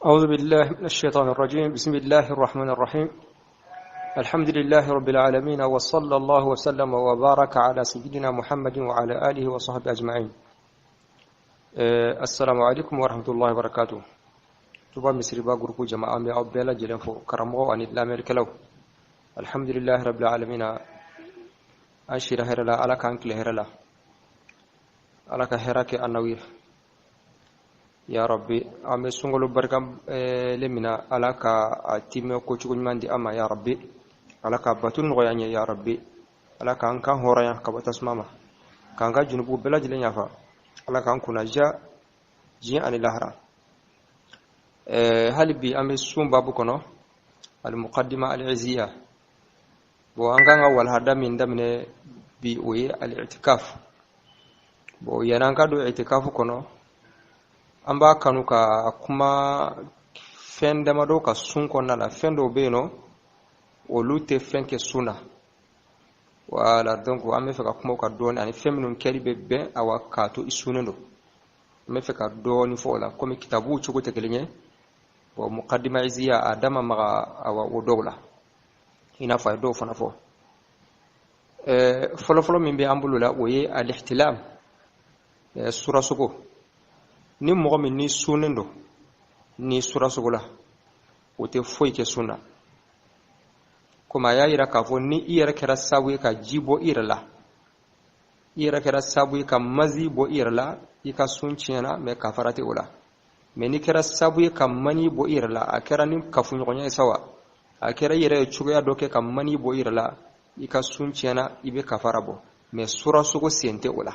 أعوذ بالله من الشيطان الرجيم. بسم الله الرحمن الرحيم. الحمد لله رب العالمين، وصلى الله وسلم وبارك على سيدنا محمد وعلى آله وصحبه أجمعين. السلام عليكم ورحمة الله وبركاته. Tuba Misiriba groupe jama'a, an bɛ aw bɛɛ lajɛlen fo, karamɔgɔ ani lamɛnnikɛlaw. Alhamdulilahi rabbil alamina, an sira hɛrɛ la, Ala k'an tile hɛrɛ la, Ala ka hɛrɛ kɛ an n'aw ye ya Rabbi. An bɛ sunkalo barika le min na, Ala ka a timɛ ko cogo ɲuman di an ma ya Rabbi. Ala ka bato nɔgɔya an ye ya Rabbi. Ala k'an kan hɔrɔnya ka bɔ tasuma ma, k'an ka junubu bɛɛ lajɛlen yafa. Ala k'an kunnaja diɲɛ ani lahara. Hali bi an bɛ sun babu kɔnɔ, al-muqaddima al-iziya. Bon, an kan ka walahada min daminɛ bi, o ye al-i'tikaf. Bon, yan'an ka don i'tikaf kɔnɔ, an b'a kanu ka kuma fɛn damadɔ ka sun kɔnɔna la. Fɛn dɔw bɛ yen nɔ, olu tɛ fɛn kɛ sun na. Voilà, donc an bɛ fɛ ka kuma o kan dɔɔni, ani fɛn minnu kɛli bɛ bɛn awa k'a to i sunnen don. An bɛ fɛ ka dɔɔni fɔ o la, komi kitabuw cogo tɛ kelen ye. Bon, muqaddima iziya a dama maga awa o dɔw la, i n'a fɔ a ye dɔw fana fɔ. Fɔlɔfɔlɔ min bɛ an bolo la, o ye al-ihtilam, surasogo. Ni mɔgɔ min ni sunnen don, ni surasogo la, o tɛ foyi kɛ sun na. Komi a y'a yira k'a fɔ ni i yɛrɛ kɛra sababu ye ka ji bɔ i yɛrɛ la, i yɛrɛ kɛra sababu ye ka mazi bɔ i yɛrɛ la, i ka sun tiɲɛna, mɛ kafara tɛ o la. Mɛ n'i kɛra sababu ye ka mani bɔ i yɛrɛ la, a kɛra ni kafoɲɔgɔnya ye sa wa, a kɛra i yɛrɛ ye cogoya dɔ kɛ ka mani bɔ i yɛrɛ la, i ka sun tiɲɛna, i bɛ kafara bɔ. Mɛ surasogo sen tɛ o la,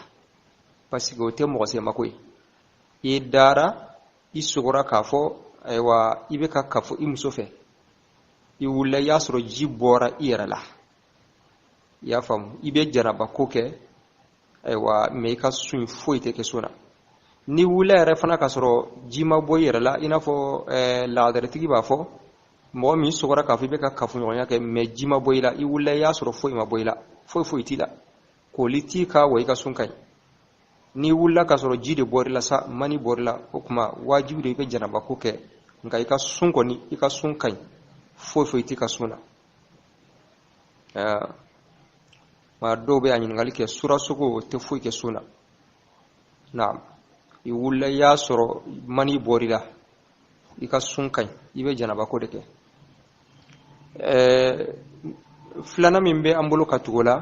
parce que o tɛ mɔgɔ senmako ye. I dara, i sogora k'a fɔ ayiwa i bɛ ka kafo i muso fɛ, i wulila, i y'a sɔrɔ ji bɔra i yɛrɛ la, i y'a faamu, i bɛ janaba ko kɛ, ayiwa, mɛ i ka sun foyi tɛ kɛ sun na. N'i wulila yɛrɛ fana k'a sɔrɔ ji ma bɔ i yɛrɛ la, i n'a fɔ ladaratigi b'a fɔ, mɔgɔ min sogora k'a fɔ i bɛ ka kafoɲɔgɔnya kɛ, mɛ ji ma bɔ i la, i wulila, i y'a sɔrɔ foyi ma bɔ i la, foyi foyi t'i la, koli t'i kan wa, i ka sun ka ɲi. N'i wulila k'a sɔrɔ ji de bɔr'i la sa, mani bɔr'i la, o tuma wajibi de i bɛ janaba ko kɛ, nka i ka sun kɔni, i ka sun ka ɲi, foyi foyi t'i ka sun na. Maa dɔw bɛ a ɲininkali kɛ, surasogo tɛ foyi kɛ sun na. Naam, i wulila, i y'a sɔrɔ mani bɔr'i la, i ka sun ka ɲi, i bɛ janaba ko de kɛ. Filanan min bɛ an bolo ka tugu o la,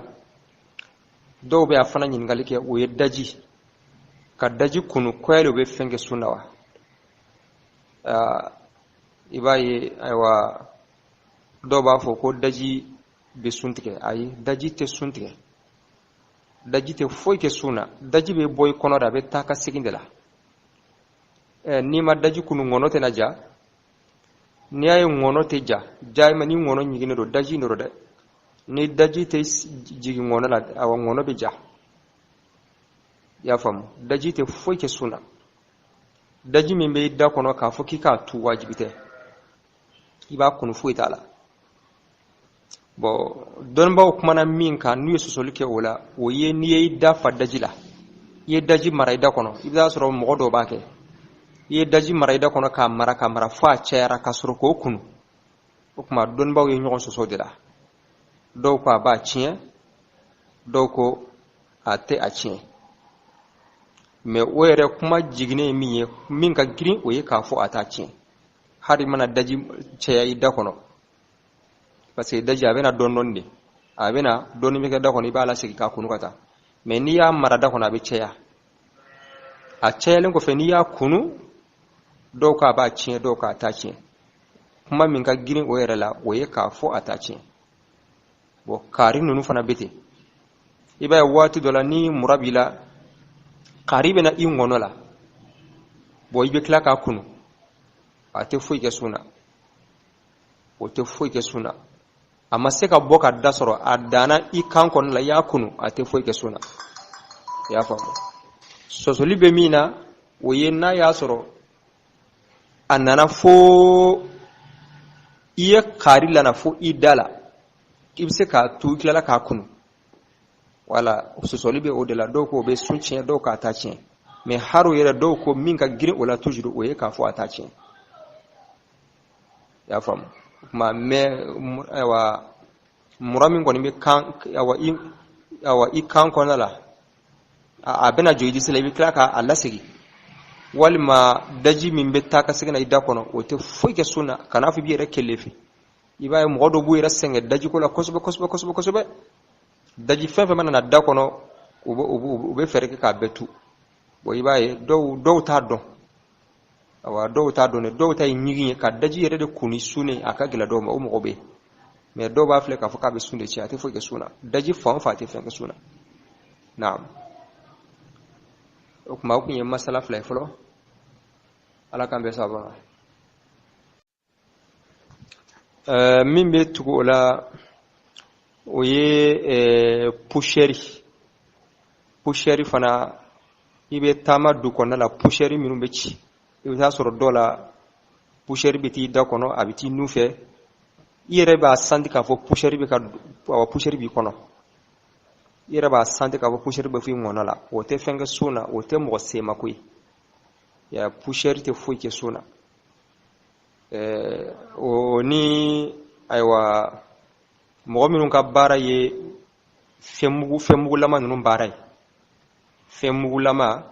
dɔw bɛ a fana ɲininkali kɛ, o ye daji. Ka daji kunu ko yali o bɛ fɛn kɛ sun na wa? I b'a ye, ayiwa, dɔw b'a fɔ ko daji bɛ sun tigɛ. Ayi, daji tɛ sun tigɛ, daji tɛ foyi kɛ sun na. Daji bɛ bɔ i kɔnɔ de, a bɛ taa ka segin de la. N'i ma daji kunu, ŋɔnɔ tɛna ja. N'i y'a ye ŋɔnɔ tɛ ja, ja ni ŋɔnɔ ɲiginnen don, daji in don dɛ. Ni daji tɛ jigin ŋɔnɔ la, awa, ŋɔnɔ bɛ ja. I y'a faamu, daji tɛ foyi kɛ sun na. Daji min bɛ i da kɔnɔ, k'a fɔ k'i k'a tu, wajibi tɛ, i b'a kunu, foyi t'a la. Bon, dɔnnibaaw kumana min kan, n'u ye sɔsɔli kɛ o la, o ye n'i ye i da fa daji la, i ye daji mara i da kɔnɔ. I bɛ taa sɔrɔ mɔgɔ dɔw b'a kɛ, i ye daji mara i da kɔnɔ k'a mara k'a mara fo a cayara ka sɔrɔ k'o kunu. O tuma dɔnnibaaw ye ɲɔgɔn sɔsɔ de la. Dɔw ko a b'a tiɲɛ, dɔw ko a tɛ a tiɲɛ. Mɛ o yɛrɛ kuma jiginnen ye min ye, min ka girin, o ye k'a fɔ a t'a tiɲɛ, hali mana daji caya i da kɔnɔ, parce que daji a bɛna dɔɔni dɔɔni de, a bɛna dɔɔni bɛ kɛ da kɔnɔ, i b'a lasegin k'a kunu ka taa. Mɛ n'i y'a mara da kɔnɔ, a bɛ caya. A cayalen kɔfɛ, n'i y'a kunu, dɔw ko a b'a tiɲɛ, dɔw ko a t'a tiɲɛ. Kuma min ka girin o yɛrɛ la, o ye k'a fɔ a t'a tiɲɛ. Bon, kaari ninnu fana bɛ ten. I b'a ye, waati dɔ la, ni mura b'i la, kaari bɛna i ŋɔnɔ la. Bon, i bɛ tila k'a kunu, a tɛ foyi kɛ sun na, o tɛ foyi kɛ sun na. A ma se ka bɔ ka da sɔrɔ, a danna i kan kɔnɔ la, i y'a kunu, a tɛ foyi kɛ sun na. I y'a faamu, sɔsɔli bɛ min na, o ye n'a y'a sɔrɔ a nana fo i ye kaari lana fo i da la, i bɛ se k'a tu, i tilala k'a kunu. Wala sɔsɔli bɛ o de la. Dɔw ko o bɛ sun tiɲɛ, dɔw k'a ta tiɲɛ. Mɛ hali o yɛrɛ, dɔw ko min ka girin o la toujours, o ye k'a fɔ a t'a tiɲɛ. I y'a faamu? O tuma mais ayiwa, mura min kɔni bɛ kan, ayiwa, i, ayiwa, i kan kɔnɔna la, a bɛna jɔ i disi la, i bɛ tila k'a lasegin, walima daji min bɛ taa ka segin na i da kɔnɔ, o tɛ foyi kɛ sun na. Kan'a fɔ i b'i yɛrɛ kelefe. I b'a ye mɔgɔ dɔw b'u yɛrɛ sɛgɛn dajiko la kosɛbɛ kosɛbɛ kosɛbɛ kosɛbɛ. Daji fɛn fɛn mana na da kɔnɔ, u bɛ fɛɛrɛ kɛ k'a bɛɛ tu. Bon, i b'a ye dɔw t'a dɔn. Awa, dɔw t'a dɔn dɛ, dɔw ta ye ɲigin ye ka daji yɛrɛ de kun ni sun ye, a ka gɛlɛn dɔw ma, o mɔgɔ bɛ yen. Mais dɔw b'a filɛ k'a fɔ k'a bɛ sun de tiɲɛ, a tɛ foyi kɛ sun na. Daji fan o fan, a tɛ fɛn kɛ sun na. Naam, o tuma o tun ye masala fila ye fɔlɔ. Ala k'an bɛɛ sababa ma. Min bɛ tugu o la, o ye poussière. Poussière fana, i bɛ taama du kɔnɔna la, poussière minnu bɛ ci, i bɛ taa sɔrɔ dɔw la poussière bɛ t'i da kɔnɔ, a bɛ t'i nun fɛ, i yɛrɛ b'a santi k'a fɔ poussière bɛ ka, awa, poussière b'i kɔnɔ. I yɛrɛ b'a santi k'a fɔ poussière bɛ f'i ŋɔnɔ la. O tɛ fɛn kɛ sun na, o tɛ mɔgɔ senmako ye. Ya, poussière tɛ foyi kɛ sun na. O ni ayiwa, mɔgɔ minnu ka baara ye fɛn mugulama ninnu baara ye, fɛn mugulama,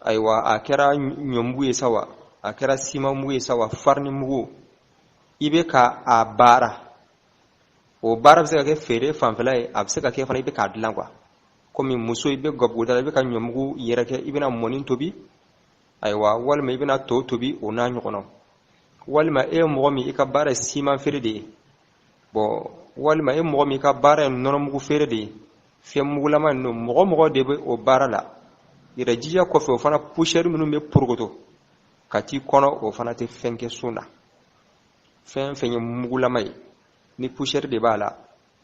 ayiwa, a kɛra ɲɔmugu ye sa wa, a kɛra siman mugu ye sa wa, farini mugu, i bɛ ka a baara, o baara bɛ se ka kɛ feere fanfɛla ye, a bɛ se ka kɛ fana i bɛ k'a dilan quoi. Komi muso, i bɛ gabuguda la, i bɛ ka ɲɔmugu yɛrɛkɛ, i bɛna mɔni tobi, ayiwa, walima i bɛna to tobi, o n'a ɲɔgɔnnaw. Walima e ye mɔgɔ min, i ka baara ye siman feere de ye, bon, walima e mɔgɔ min, i ka baara ye nɔnɔmugu feere de ye, fɛn mugulama ninnu, mɔgɔ mɔgɔ de bɛ o baara la, yɛrɛ jija kɔfɛ, o fana poussière minnu bɛ porokoto ka t'i kɔnɔ, o fana tɛ fɛn kɛ sun na. Fɛn fɛn ye mugulama ye, ni poussière de b'a la,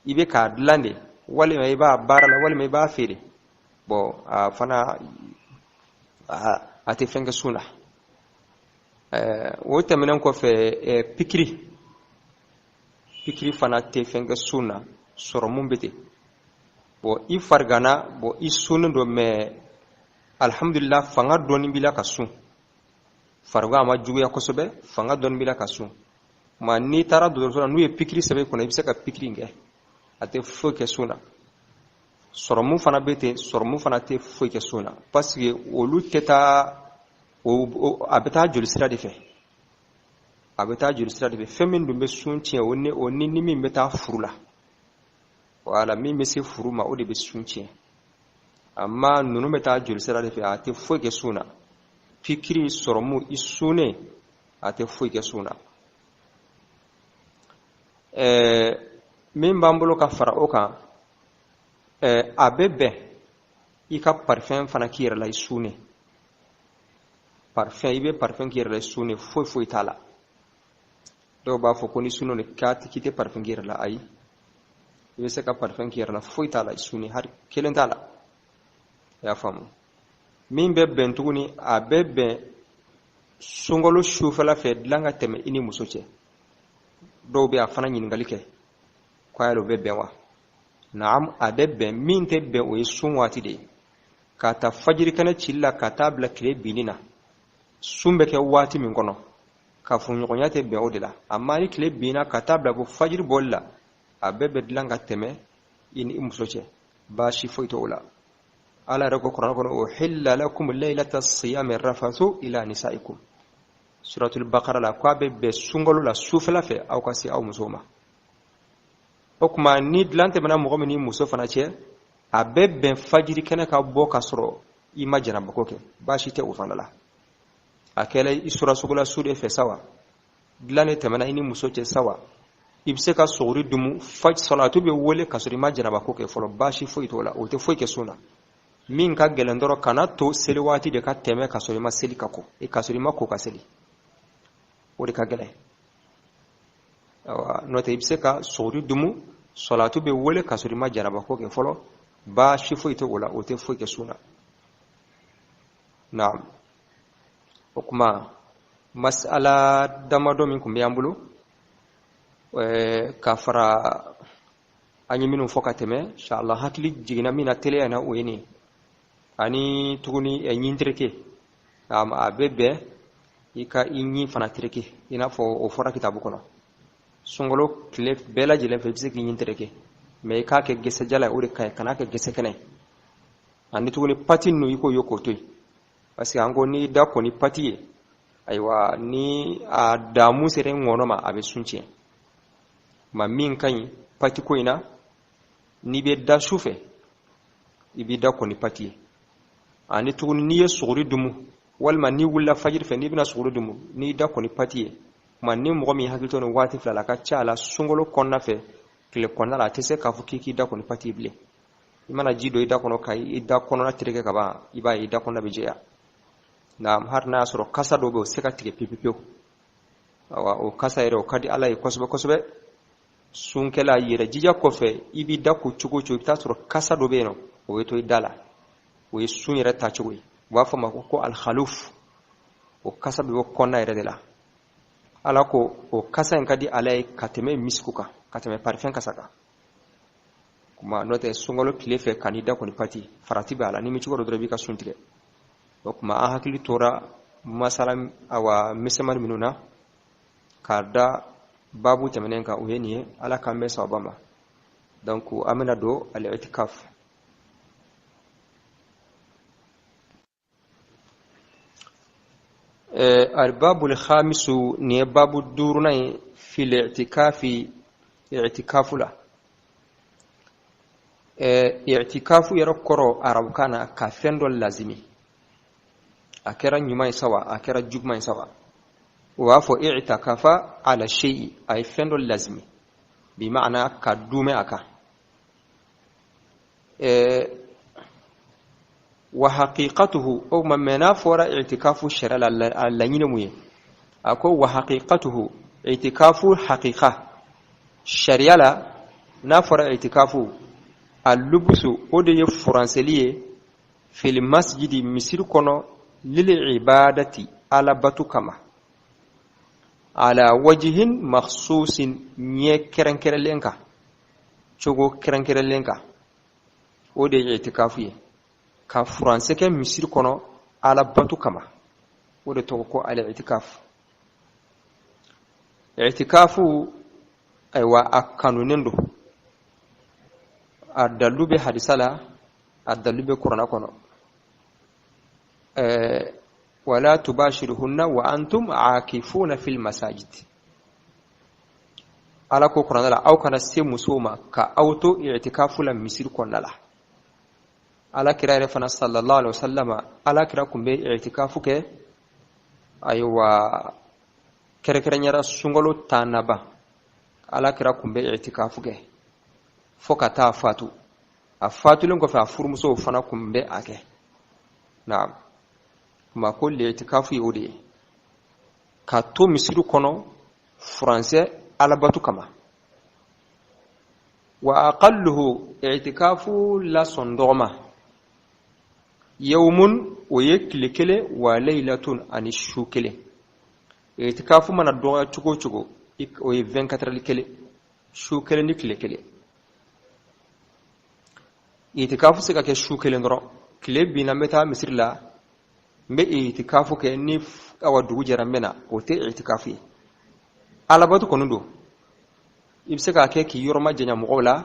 i bɛ k'a dilan de, walima i b'a baara la, walima i b'a feere, bon, a fana a tɛ fɛn kɛ sun na. O tɛmɛnen kɔfɛ, pikiri fana tɛ fɛn kɛ sun na. Sɔrɔmu bɛ ten. Bon, i farigana, bon, i sunnen don, mais alhamdulillah, fanga dɔɔni b'i la ka sun. Farigan a ma juguya kosɛbɛ, fanga dɔɔni b'i la ka sun. Ma n'i taara dɔgɔtɔrɔso la, n'u ye pikiri sɛbɛn i kunna, i bɛ se ka pikiri in kɛ, a tɛ foyi kɛ sun na. Sɔrɔmu fana bɛ ten, sɔrɔmu fana tɛ foyi kɛ sun na, parce que olu tɛ taa, a bɛ taa jolisira de fɛ, a bɛ taa jolisira de fɛ. Fɛn min dun bɛ sun tiɲɛ, o ni min bɛ taa furu la, wala min bɛ se furu ma, o de bɛ sun tiɲɛ. Amma ninnu bɛ taa jolisira de fɛ, a tɛ foyi kɛ sun na. Pikiri, sɔrɔmu, i sunnen, a tɛ foyi kɛ sun na. Min b'an bolo ka fara o kan, a bɛ bɛn i ka parfum fana k'i yɛrɛ la i sunnen. Parfum, i bɛ parfum k'i yɛrɛ la i sunnen, foyi foyi t'a la. Dɔw b'a fɔ ko ni sunnen don k'i tɛ parfum k'i yɛrɛ la. Ayi, i bɛ se ka parfum k'i yɛrɛ la, foyi t'a la i sunnen, hali kelen t'a la. I y'a faamu? Min bɛ bɛn tuguni, a bɛ bɛn sunkalo sufɛla fɛ dilan ka tɛmɛ i ni muso cɛ. Dɔw bɛ a fana ɲininkali kɛ ko a yɛrɛ o bɛ bɛn wa? Naam, a bɛ bɛn. Min tɛ bɛn, o ye sun waati de ye, k'a ta fajiri kɛnɛ cili la ka taa bila tile binni na. Sun bɛ kɛ waati min kɔnɔ, kafoɲɔgɔnya tɛ bɛn o de la. Amma ni tile binna ka taa bila fo fajiri bɔli la, a bɛɛ bɛ dilan ka tɛmɛ i ni i muso cɛ, baasi foyi t'o la. Ala yɛrɛ ko kuranɛ kɔnɔ: uhilla lakum laylata siyami rafathu ila nisaikum, suratul bakara la, ko a bɛ bɛn sunkalo la sufɛla fɛ aw ka se aw musow ma. O tuma ni dilan tɛmɛna mɔgɔ min ni muso fana cɛ, a bɛ bɛn fajiri kɛnɛ ka bɔ ka sɔrɔ i ma janabako kɛ, baasi tɛ o fana la. A kɛra i sura su de fɛ sa wa, dilan de tɛmɛna i ni muso cɛ sa wa, i bɛ se ka sogori dumu, salatu bɛ wele ka sɔrɔ i ma janabako kɛ fɔlɔ, baasi foyi t'o la, o tɛ foyi kɛ sun na. Min ka gɛlɛn dɔrɔn, kana to seli waati de ka tɛmɛ ka sɔrɔ i ma seli ka ko, ka sɔrɔ i ma ko ka seli, o de ka gɛlɛn. Awa, n'o tɛ, i bɛ se ka sogori dumu, salatu bɛ wele ka sɔrɔ i ma janabako kɛ fɔlɔ, baasi foyi tɛ o la, o tɛ foyi kɛ sun na. Naam, o kuma masala damadɔ min tun bɛ an bolo ka fara an ye minnu fɔ ka tɛmɛ, inshallah, hakili jiginna min na teliya na, o ye nin. Ani tuguni, ɲintereke, a bɛ bɛn. I ka i ɲin fana tereke, i n'a fɔ o fɔra kitabu kɔnɔ. Sunkalo tile bɛɛ lajɛlen fɛ, i bɛ se k'i ɲin tereke, mais i k'a kɛ gɛsɛjala ye, o de ka ɲi, kan'a kɛ gɛsɛ kɛnɛ ye. Ani tuguni pati ninnu, i k'o ye k'o to yen, parce que an ko n'i da ko ni pati ye, ayiwa, ni a damu sera i ŋɔnɔ ma, a bɛ sun tiɲɛ. Ma min ka ɲi pati ko in na, n'i bɛ da su fɛ, i b'i da ko ni pati ye. Ani tuguni n'i ye suguri dumu, walima n'i wulila fajiri fɛ, n'i bɛna suguri dumu, n'i da ko ni pati ye. Kuma ni mɔgɔ min hakili to nin waati fila la, a ka ca a la sunkalo kɔnɔna fɛ, tile kɔnɔna la, a tɛ se k'a fɔ k'i k'i da ko ni pati ye bilen. I mana ji don i da kɔnɔ ka i da kɔnɔna tereke ka ban, i b'a ye i da kɔnɔna bɛ jɛya. Nka hali n'a y'a sɔrɔ kasa dɔw bɛ yen, o tɛ se ka tigɛ pewu pewu. Awa, o kasa yɛrɛ, o ka di Ala ye kosɛbɛ kosɛbɛ. Sunkɛla yɛrɛ jija kɔfɛ, i b'i da ko cogo o cogo, i bɛ taa sɔrɔ kasa dɔ bɛ yen nɔ, o bɛ to i da la. O ye sun yɛrɛ taacogo ye, u b'a fɔ a ma ko alhaluf. O kasa bɛ bɔ kɔnɔna yɛrɛ de la. Ala ko o kasa in ka di Ala ye ka tɛmɛ misiku kan, ka tɛmɛ parifɛn kasa kan. Kuma n'o tɛ, sunkalo tile fɛ ka n'i da ko ni pati, farati b'a la. N'i mi cogo dɔ dɔrɔn, i b'i ka sun tigɛ. O tuma an hakili tora masala awa misɛnmani minnu na k'a da baabu tɛmɛnen kan, o ye nin ye. Ala k'an bɛn sawaba ma. Donc an bɛna don al-i'tikaf. Albabul khamisu, nin ye babu duurunan ye, fil i'tikafi, i'tikafu la. I'tikafu yɛrɛ kɔrɔ arabukan na, ka fɛn dɔ lazimi, a kɛra ɲuman ye sawa, a kɛra juguman ye sawa, o b'a fɔ i'takafa ala shay'i, a ye fɛn dɔ lazimi, bi ma'ana ka duumɛ a kan. Wa haqiqatuhu, o ma mɛ n'a fɔra i'tikafu sariya la, a laɲini mun ye? A ko wa haqiqatuhu, i'tikafu haqiqa sariya la, n'a fɔra i'tikafu, a lubusu, o de ye furanseli ye, fil masjidi, misiri kɔnɔ, lil ibadati, alabatu kama, ala wajihin makhsusin, ɲɛ kɛrɛnkɛrɛnlen kan, cogo kɛrɛnkɛrɛnlen kan. O de ye itikafu ye, ka furansɛ kɛ misiri kɔnɔ alabatu kama, o de tɔgɔ ko al itikafu. Itikafu, ayiwa, a kanunen don. A dalu bɛ hadisa la, a dalu bɛ kurana kɔnɔ. Wala tubashiruhunna wa antum aakifuna fil masajid. Ala ko kurana la, aw kana se musow ma ka aw to i'tikafu la misiri kɔnɔna la. Ala kira yɛrɛ fana sallallahu alaihi wasallam, ala kira kun bɛ i'tikafu kɛ, ayiwa, kɛrɛnkɛrɛnyara sunkalo tan laban, ala kira kun bɛ i'tikafu kɛ fo ka taa fatu. A fatulen kɔfɛ, a furumusow fana kun bɛ a kɛ. Naam, kuma ko i'tikafu ye o de ye, ka to misiri kɔnɔ furansɛ alabatu kama. Wa aqalluhu, i'tikafu la sɔn dɔgɔma, yawmun, o ye tile kelen, wa laylatun, ani su kelen. I'tikafu mana dɔgɔya cogo o cogo, o ye 24 heures kelen, su kelen ni tile kelen. I'tikafu se ka kɛ su kelen dɔrɔn. Tile binna, n bɛ taa misiri la, n bɛ i'tikafu kɛ, ni awa dugu jɛra, n bɛ na, o tɛ i'tikafu ye. Alabatu kɔni don, i bɛ se k'a kɛ k'i yɔrɔ ma janya mɔgɔw la.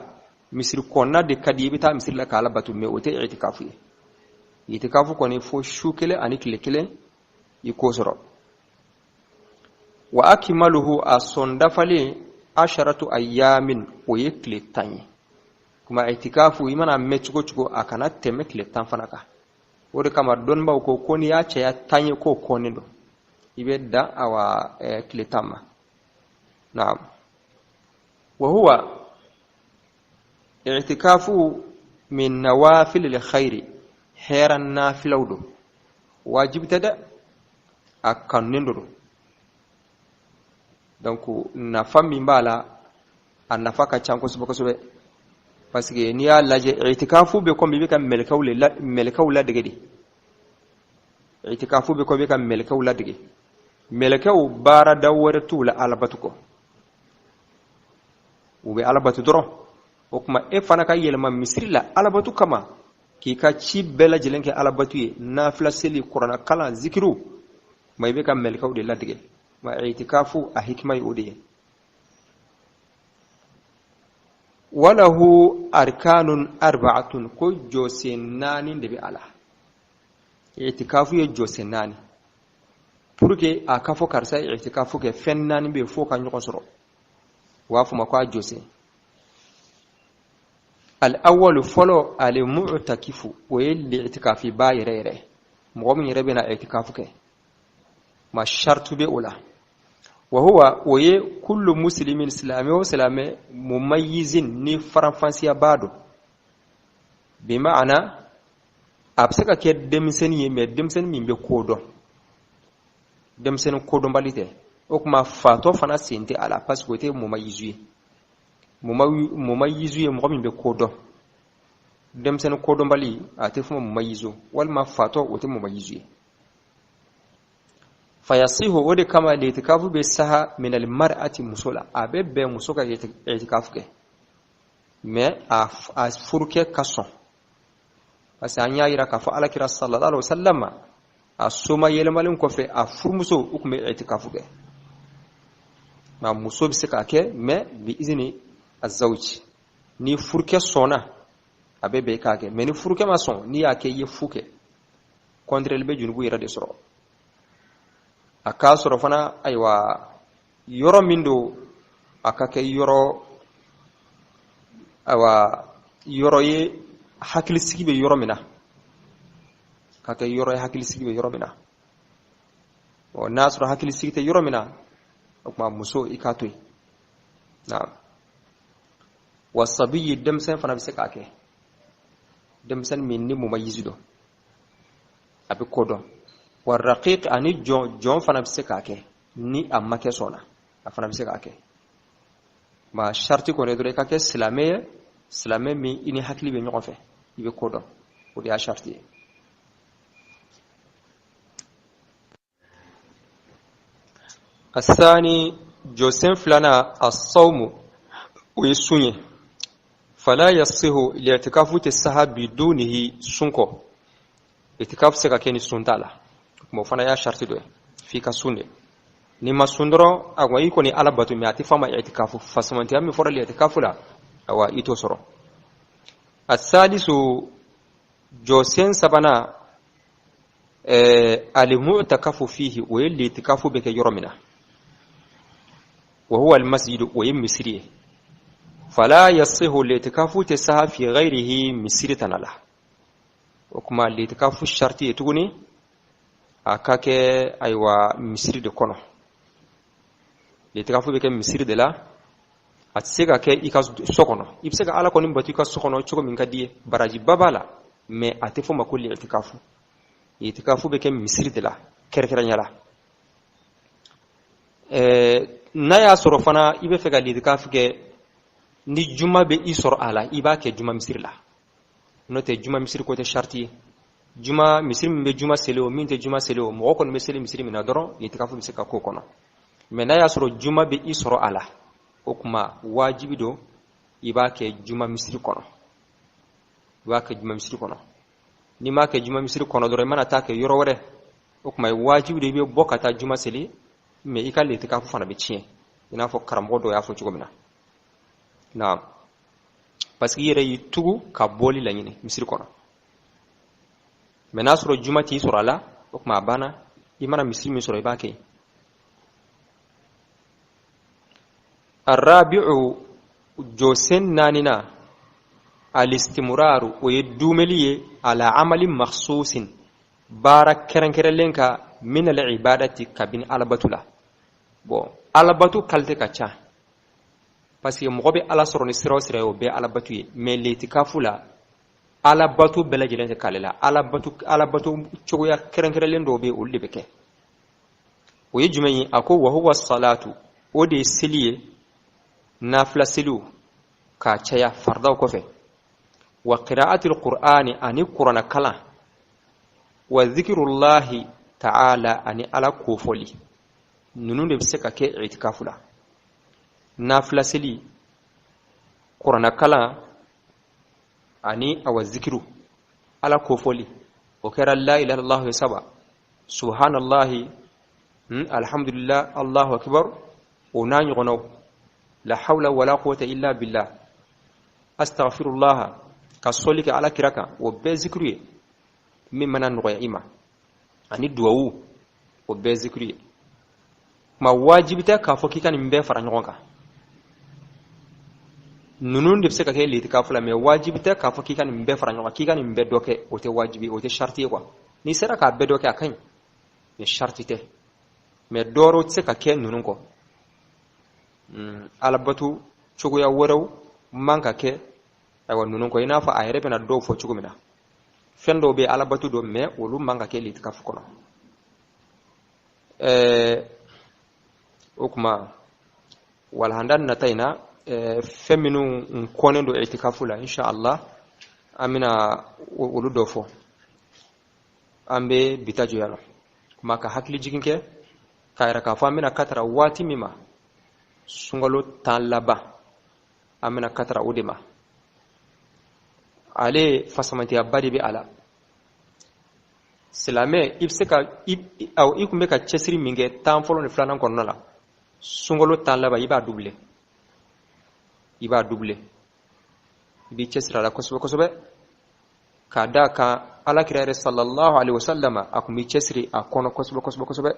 Misiri kɔnɔna de ka di, i bɛ taa misiri la k'ala bato, mais o tɛ i'tikafu ye. I'tikafu kɔni, fo su kelen ani tile kelen i k'o sɔrɔ. Wa akimaluhu, a sɔn dafalen, asharatu ayamin, o ye tile 10 ye. Kuma i'tikafu, i mana mɛn cogo cogo, a kana tɛmɛ tile 10 fana kan. O de kama dɔnnibaw ko ko n'i y'a caya 10 ye, k'o kɔnnen don, i bɛ dan awa tile 10 ma. Naam, wa huwa i'tikafu min nawafil al khairi, hɛra nafilaw don, wajibi tɛ dɛ, a kanunen don. Donc nafa min b'a la, a nafa ka ca kosɛbɛ kosɛbɛ, parce que n'i y'a lajɛ, i'tikafu bɛ komi i bɛ ka mɛlɛkɛw le la, mɛlɛkɛw ladege de. I'tikafu bɛ komi i bɛ ka mɛlɛkɛw ladege. Mɛlɛkɛw baarada wɛrɛ t'u la alabatu kɔ, u bɛ alabatu dɔrɔn. O tuma e fana ka yɛlɛma misiri la alabatu kama, k'i ka ci bɛɛ lajɛlen kɛ alabatu ye, nafila seli, kuranna kalan, zikiru. Ma i bɛ ka mɛlɛkɛw de ladege. Ma itikafu a hikima ye o de ye. Walahu arkanun arba'atun, ko jɔsen naani de bɛ a la. Itikafu ye jɔsen naani. Pour que a ka fɔ karisa ye itikafu kɛ, fɛn naani bɛ yen f'o ka ɲɔgɔn sɔrɔ, u b'a fɔ ma ko a jɔsen. Al-awwalu, fɔlɔ, al-mu'takifu, o ye li'itikafiba yɛrɛ yɛrɛ, mɔgɔ min yɛrɛ bɛna itikafu kɛ. Ma shartu bɛ o la. Wa huwa, o ye kullu muslimin, silamɛ o silamɛ, mumayyizin, ni faranfasiya b'a dɔn. Bi ma'ana, a bɛ se ka kɛ denmisɛnnin ye, mais denmisɛnnin min bɛ ko dɔn, denmisɛnnin kodɔnbali tɛ. O tuma fatɔ fana sen tɛ a la, parce que o tɛ mumayyizu ye. Mumayyizu ye mɔgɔ min bɛ ko dɔn. Denmisɛnnin kodɔnbali, a tɛ fɔ ma mumayyizu, walima fatɔ, o tɛ mumayyizu ye. Fayasihu, o de kama litikafu bɛ saha min almar'ati, muso la. A bɛ bɛn muso ka itikafu kɛ, mais a furukɛ ka sɔn, parce que an y'a yira k'a fɔ Alakira sallallahu alaihi wasallam, a soma yɛlɛmalen kɔfɛ, a furumuso u tun bɛ itikafu kɛ. Nka muso bɛ se k'a kɛ, mais bi izini azawj, ni furukɛ sɔnna, a bɛ bɛn i k'a kɛ. Mais ni furukɛ ma sɔn, n'i y'a kɛ, i ye fu kɛ, contraire, i bɛ junubu yɛrɛ de sɔrɔ. A k'a sɔrɔ fana, ayiwa, yɔrɔ min don, a ka kɛ yɔrɔ, ayiwa, yɔrɔ ye hakilisigi bɛ yɔrɔ min na, ka kɛ yɔrɔ ye hakilisigi bɛ yɔrɔ min na. Ɔ, n'a sɔrɔ hakilisigi tɛ yɔrɔ min na, o tuma muso, i k'a to yen. Naam. Wa sabiyi, denmisɛn fana bɛ se k'a kɛ, denmisɛn min ni mumayizi don, a bɛ ko dɔn. Wa raqiq, ani jɔn, jɔn fana bɛ se k'a kɛ ni a ma kɛ sɔnna, a fana bɛ se k'a kɛ. Ma sariti kɔni dɔrɔn, i ka kɛ silamɛ ye, silamɛ min i ni hakili bɛ ɲɔgɔn fɛ, i bɛ ko dɔn, o de y'a sariti ye. Asani, jɔsen filanan, asawmu, o ye sun ye. Fala yasihu, li'tikafu tɛ saha bidunihi, sun kɔ. Itikafu se ka kɛ ni sun t'a la. O fana y'a sariti dɔ ye, f'i ka sun de. N'i ma sun dɔrɔn, a i kɔni Ala bato, mais a tɛ f'a ma itikafu. Fasamantiya min fɔra itikafu la, awa, i t'o sɔrɔ. Asalisu, jɔsen sabanan, alimu'takafu fihi, o ye litikafu bɛ kɛ yɔrɔ min na. Wa huwa almasjidu, o ye misiri ye. Fala yasihu, litikafu tɛ saha fi ghairihi, misiri tana la. O kuma litikafu sharti ye tuguni, a ka kɛ, ayiwa, misiri de kɔnɔ. Litikafu bɛ kɛ misiri de la, a tɛ se ka kɛ i ka so kɔnɔ. I bɛ se ka Ala kɔni bato i ka so kɔnɔ cogo min ka di ye, barajiba b'a la, mais a tɛ fɔ ma ko litikafu. Itikafu bɛ kɛ misiri de la kɛrɛnkɛrɛnya la. N'a y'a sɔrɔ fana i bɛ fɛ ka litikafu kɛ, ni juma bɛ i sɔrɔ a la, i b'a kɛ juma misiri la. N'o tɛ, juma misiri ko tɛ sariti ye. Juma misiri min bɛ juma seli, o min tɛ juma seli, o mɔgɔ kɔni bɛ seli misiri min na dɔrɔn, itikafu bɛ se ka k'o kɔnɔ. Mais n'a y'a sɔrɔ juma bɛ i sɔrɔ a la, o tuma wajibi don i b'a kɛ juma misiri kɔnɔ. I b'a kɛ juma misiri kɔnɔ. N'i m'a kɛ juma misiri kɔnɔ dɔrɔn, i mana taa kɛ yɔrɔ wɛrɛ, o tuma wajibi de i bɛ bɔ ka taa juma seli, mais i ka litikafu fana bɛ tiɲɛ, i n'a fɔ karamɔgɔ dɔw y'a fɔ cogo min na. Naam, parce que i yɛrɛ y'i tugu ka bɔli laɲini misiri kɔnɔ. Mais n'a sɔrɔ juma t'i sɔrɔ a la, o tuma a banna, i mana misiri min sɔrɔ, i b'a kɛ. Arabi'u, jɔsen naaninan, alistimuraru, o ye dumeli ye, ala amali makhsusin, baara kɛrɛnkɛrɛnlen ka, min al ibadati, kabini alabatu la. Bon, alabatu qualité ka ca, parce que mɔgɔ bɛ Ala sɔrɔ ni sira o sira ye, o bɛɛ alabatu ye. Mais litikafu la, alabatu bɛɛ lajɛlen tɛ k'ale la. Alabatu cogoya kɛrɛnkɛrɛnlen dɔw bɛ yen, olu de bɛ kɛ. O ye jumɛn ye? A ko wa huwa salatu, o de ye seli ye, nafila seliw k'a caya faridaw kɔfɛ, wa qira'atul qur'ani, ani kurana kalan, wa zikirullahi ta'ala, ani Ala kofɔli. Ninnu de bɛ se ka kɛ itikafu la: nafila seli, kurana kalan, ani awa zikiru, Ala kofɔli. O kɛra la ilaha illallah ye saba, subhanallahi. Alhamdulillah, Allahu akbar, o n'a ɲɔgɔnnaw, la hawla wala quwwata illa billah, astaghfirullah, ka sɔli kɛ Ala kira kan, o bɛɛ zikiri ye. Min mana nɔgɔya i ma, ani duwawu, o bɛɛ zikiri ye. Kuma wajibi tɛ k'a fɔ k'i ka nin bɛɛ fara ɲɔgɔn kan. Ninnu de bɛ se ka kɛ litikafu la, mais wajibi tɛ k'a fɔ k'i ka nin bɛɛ fara ɲɔgɔn kan, k'i ka nin bɛɛ dɔ kɛ. O tɛ wajibi, o tɛ sariti ye quoi. N'i sera k'a bɛɛ dɔ kɛ, a ka ɲi, mais sariti tɛ. Mais dɔwɛrɛw tɛ se ka kɛ ninnu kɔ. Alabato cogoya wɛrɛw man ka kɛ ayiwa ninnu kɔ, i n'a fɔ a yɛrɛ bɛna dɔw fɔ cogo min na. Fɛn dɔw bɛ alabato dɔ, mais olu man ka kɛ litikafu kɔnɔ. O kuma walahanda nata in na, fɛn minnu kɔnnen don itikafu la, insha Allah an bɛna olu dɔ fɔ. An bɛ bi ta jɔ yan nɔ. Kuma ka hakili jigin kɛ k'a yira k'a fɔ an bɛna katara waati min ma, sunkalo 10 laban, an bɛna katara o de ma. Ale fasamantiyaba de bɛ a la. Silamɛ, i bɛ se ka i kun bɛ ka cɛsiri min kɛ 10 fɔlɔ ni filanan kɔnɔna la, sunkalo 10 laban, i b'a doubler, i b'a doubler, i b'i cɛsiri a la kosɛbɛ kosɛbɛ, k'a d'a kan Ala kira yɛrɛ sallallahu alaihi wasallam, a kun b'i cɛsiri a kɔnɔ kosɛbɛ kosɛbɛ kosɛbɛ.